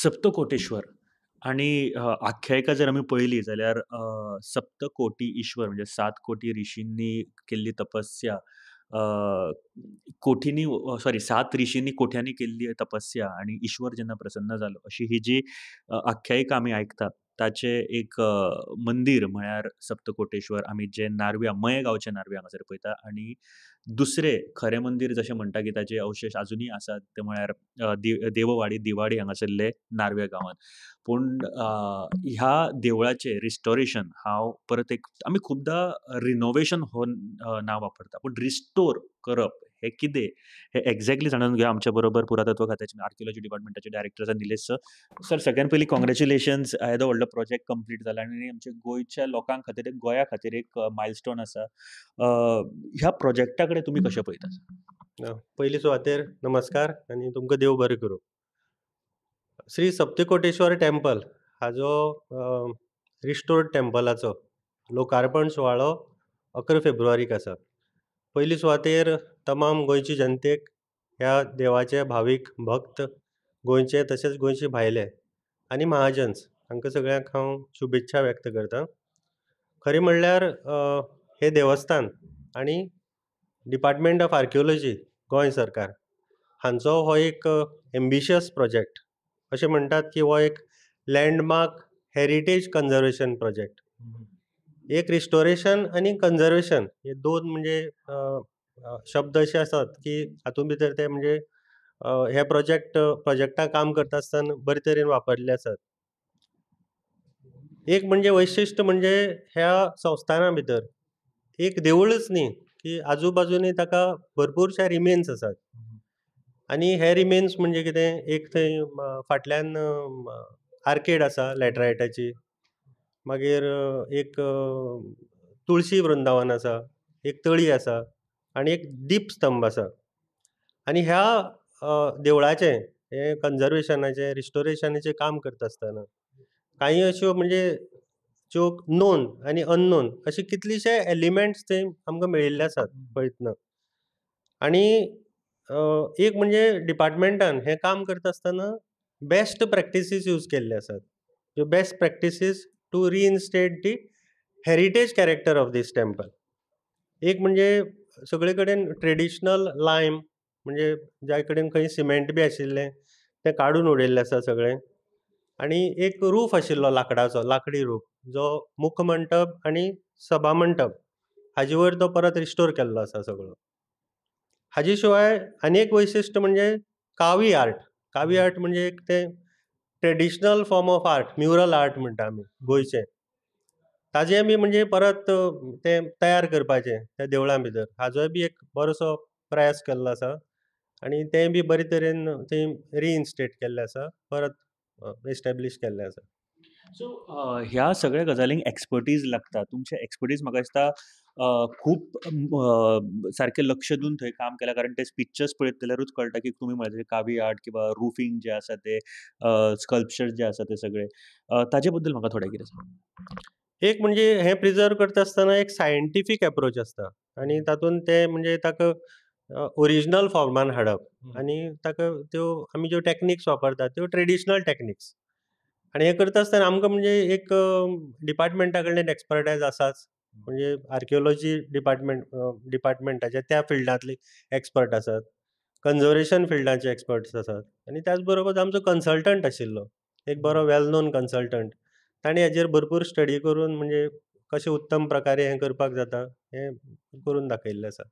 सप्तकोटेश्वर आनी आख्यायिका जर आमी पळयली जाल्यार सप्तकोटी ईश्वर म्हणजे 7 कोटी ऋषींनी केल्ली तपस्या, कोठींनी सॉरी 7 ऋषींनी कोठ्यांनी केल्ली तपस्या आनी ईश्वर जेन्ना प्रसन्न जालो अशी ही जी आख्यायिका आमी आयकतात ताचें एक मंदीर म्हळ्यार सप्तकोटेश्वर आमी जे नार्व्या मये गांवचे नार्व्या हांगासर पळयता. आनी दुसरें खरें मंदीर जशें म्हणटा की ताचे अवशेश आजुनूय आसात ते म्हळ्यार देववाडी दिवाडी हांगासरले नार्व्या गांवांत. पूण ह्या देवळाचें रिस्टोरेशन हांव परत एक आमी खुबदां रिनोवेशन हो नांव वापरता पूण रिस्टोर करप हें कितें हें एग्जॅक्टली जाणून घेवया. आमच्या बरोबर पुरातत्व खात्याचे आर्किओलॉजी डिपार्टमेंटाचे डायरेक्टर आसा निलेश सर. सर सगळ्यान पयलीं कॉंग्रेच्युलेशन्स, येदो व्हडलो प्रोजेक्ट कंप्लीट जाला आनी आमच्या गोंयच्या लोकां खातीर एक गोंया खातीर एक मायलस्टोन आसा. ह्या प्रोजेक्टा कडेन तुमी कशें पळयता? पयली सुवातेर नमस्कार आनी तुमकां देव बरें करूं. श्री सप्तकोटेश्वर टेम्पल हाजो रिस्टोर्ड टेम्पलाचो लोकार्पण सुवाळो 11 फेब्रुवारीक आसा. पयली सुवातेर तमाम गोंयचे जनतेक, ह्या देवाचे भावीक भक्त गोंयचे तशेंच गोंयचे भायले आनी महाजन्स हांकां सगळ्यांक हांव शुभेच्छा व्यक्त करता. खरें म्हणल्यार हें देवस्थान आनी डिपार्टमेंट ऑफ आर्किओलॉजी गोंय सरकार हांचो हो एक एम्बिशियस प्रोजेक्ट. अशें म्हणटात की हो एक लँडमार्क हेरिटेज कन्जर्वेशन प्रोजेक्ट. एक रिस्टोरेशन आनी कन्जर्वेशन हे दोन म्हणजे शब्द अशे आसात की हातूंत भितर ते म्हणजे हे प्रोजेक्टाक काम करता आसतना बरे तरेन वापरिल्ले आसात. एक म्हणजे वैशिश्ट म्हणजे ह्या संस्थाना भितर एक देवूळच न्ही की आजू बाजूनी ताका भरपूरशे रिमेन्स आसात. आनी हे रिमेन्स म्हणजे कितें, एक थंय फाटल्यान आर्केड आसा लॅटरायटाची, मागीर एक तुळशी वृंदावन आसा, एक तळी आसा आनी एक दीप स्तंभ आसा. आनी ह्या देवळाचें हें कन्जर्वेशनाचें रिस्टोरेशनाचें काम करता आसतना कांय अश्यो म्हणजे ज्यो नोन आनी अननोन अशे कितलेशे एलिमेंट्स थंय आमकां मेळिल्ले आसात पळयतना. आनी एक म्हणजे डिपार्टमेंटान हें काम करता आसतना बेस्ट प्रॅक्टिसीस यूज केल्ले आसात, ज्यो best practices to reinstate the heritage character of this temple. एक म्हणजे सगळे कडेन ट्रेडिशनल लायम म्हणजे ज्या कडेन खंय सिमेंट बी आशिल्लें तें काडून उडयल्लें आसा सगळें. आनी एक रूफ आशिल्लो लांकडाचो, लांकडी रूफ जो मुखमंटप आनी सभा मंटप हाजे वयर तो परत रिस्टोर केल्लो आसा सगळो. हाजे शिवाय आनी एक वैशिश्ट म्हणजे कावी आर्ट. कावी आर्ट म्हणजे एक तें traditional form of art, mural art म्हणटा आमी गोंयचें, ताजें बी म्हणजे परत तें तयार करपाचें त्या देवळां भितर हाजोय बी एक बरोसो प्रयास केल्लो आसा आनी तें बी बरे तरेन थंय रिइन्स्टेट केल्लें आसा, परत एस्टेब्लीश केल्लें आसा. सो ह्या सगळ्या गजालींक एक्सपर्टीज लागता. तुमचे एक्सपर्टीज म्हाका दिसता खूब सारकें लक्ष दिवन थंय काम केलां, कारण ते पिक्चर्स पळयत जाल्यारूच कळटा की तुमी म्हळ्यार कावी आर्ट किंवा रुफींग जें आसा तें, स्कल्पचर जे आसा ते सगळे, ताजे बद्दल म्हाका थोडें कितें सांग. एक म्हणजे हें प्रिजर्व करता आसतना एक सायंटिफीक एप्रोच आसता आनी तातूंत तें म्हणजे ताका ओरिजिनल फॉर्मान हाडप आनी ताका त्यो आमी ज्यो टॅक्निक्स वापरतात त्यो ट्रेडिशनल टॅक्निक्स. आनी हें करता आसतना आमकां म्हणजे एक डिपार्टमेंटा कडल्यान एक्सपर्टायज आसाच, म्हणजे आर्किओलॉजी डिपार्टमेंटाच्या त्या फिल्डांतली एक्सपर्ट आसात, कन्जर्वेशन फिल्डाचे एक्सपर्ट्स आसात आनी त्याच बरोबर आमचो कन्सल्टंट आशिल्लो एक बरो वेल नोन कन्सल्टंट, ताणें हेजेर भरपूर स्टडी करून म्हणजे कशें उत्तम प्रकारे हें करपाक जाता हें करून दाखयल्लें आसा.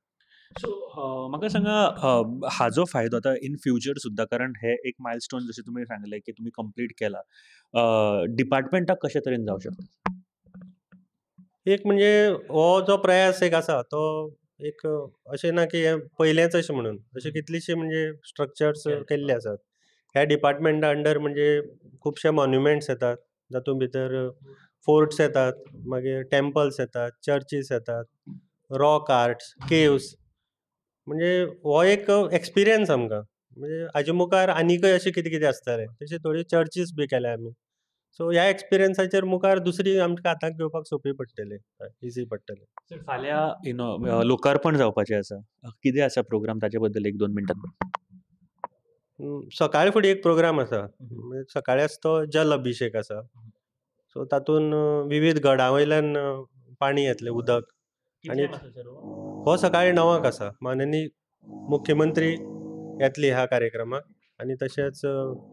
सो म्हाका सांगा हाजो फायदो आतां इन फ्युचर सुद्दां, कारण हे एक मायलस्टोन जशें तुमी सांगलें की तुमी कंप्लीट केला, डिपार्टमेंटाक कशे तरेन जावं शकता? एक म्हणजे हो जो प्रयास एक आसा तो एक अशें ना की हें पयलेंच अशें म्हणून, अशें कितलीशीं म्हणजे स्ट्रक्चर्स केल्ले आसात ह्या डिपार्टमेंटा अंडर. म्हणजे खुबशे मॉन्युमेंट्स येतात, जातूंत भितर फोर्ट्स येतात, मागीर टेम्पल्स येतात, चर्चीस येतात, रॉक आर्ट्स, केव्स. म्हणजे हो एक एक्सपिरियन्स आमकां, म्हणजे हाजे मुखार आनीकय अशें कितें कितें आसतलें, तशें थोडी चर्चीस बी केल्या आमी. सो ह्या एक्सपिरियन्साचेर मुखार दुसरी आमकां हाताक घेवपाक सोंपी पडटली, इजी पडटलें. सर फाल्यां लोकार्पण जावपाचें आसा, कितें आसा प्रोग्राम ताचे बद्दल 1-2 मिनटां? सकाळ फुडें एक प्रोग्राम आसा, सकाळी आसा तो जल अभिशेक आसा. सो तातूंत विविध गडां वयल्यान पाणी येतलें, उदक. आनी हो सकाळी 9 आसा. माननीय मुख्यमंत्री येतली ह्या कार्यक्रमाक आनी तशेंच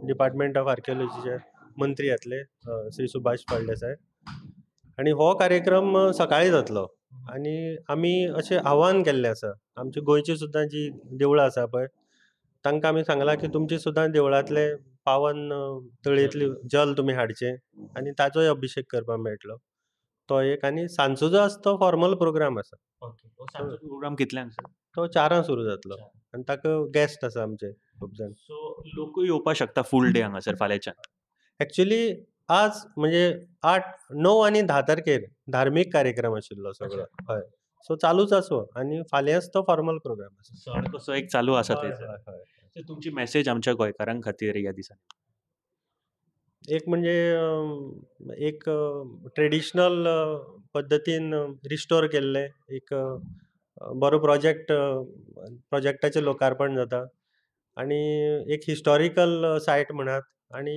डिपार्टमेंट ऑफ आर्किओलॉजीचे मंत्री येतले श्री सुभाष फळदेसाय. आनी हो कार्यक्रम सकाळी जातलो. आनी आमी अशें आव्हान केल्लें आसा आमची गोंयची सुद्दां जी देवळां आसा पळय तांकां आमी सांगलां की तुमची सुद्दां देवळांतले पावन तळयेंतलें जल तुमी हाडचें आनी ताचोय अभिशेक करपाक मेळटलो. तो एक. आनी सांजचो जो आसा तो फॉर्मल प्रोग्राम आसा. सांजचो प्रोग्राम कितल्यांक सर? तो 4 सुरू जातलो आनी ताका गेस्ट आसा आमचे खूब जाण. सो लोकूय येवपाक शकता फूल डे हांगासर फाल्यांच्यान? एक्चुली आज म्हणजे 8, 9 आनी 10 तारखेर धार्मीक कार्यक्रम आशिल्लो सगळो. हय, सो चालूच आसो आनी फाल्यांच तो फॉर्मल प्रोग्राम आसा. सण कसो एक चालू आसा थंयसर. तुमची मॅसेज आमच्या गोंयकारां खातीर ह्या दिसांनी? एक म्हणजे एक ट्रेडिशनल पद्दतीन रिस्टोर केल्लें एक बरो प्रोजेक्ट, प्रोजेक्टाचें लोकार्पण जाता आनी एक हिस्टोरिकल सायट म्हणात आनी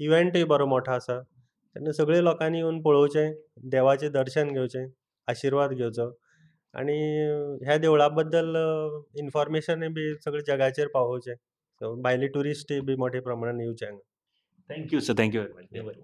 इव्हेंटूय बरो मोठो आसा. तेन्ना सगळे लोकांनी येवन पळोवचें, देवाचें दर्शन घेवचें, आशिर्वाद घेवचो आनी ह्या देवळा बद्दल इनफॉर्मेशनूय बी सगळे जगाचेर पावोवचें. सो भायले ट्युरिस्टूय बी मोठ्या प्रमाणान येवचे हांगा. Thank you sir, thank you very much.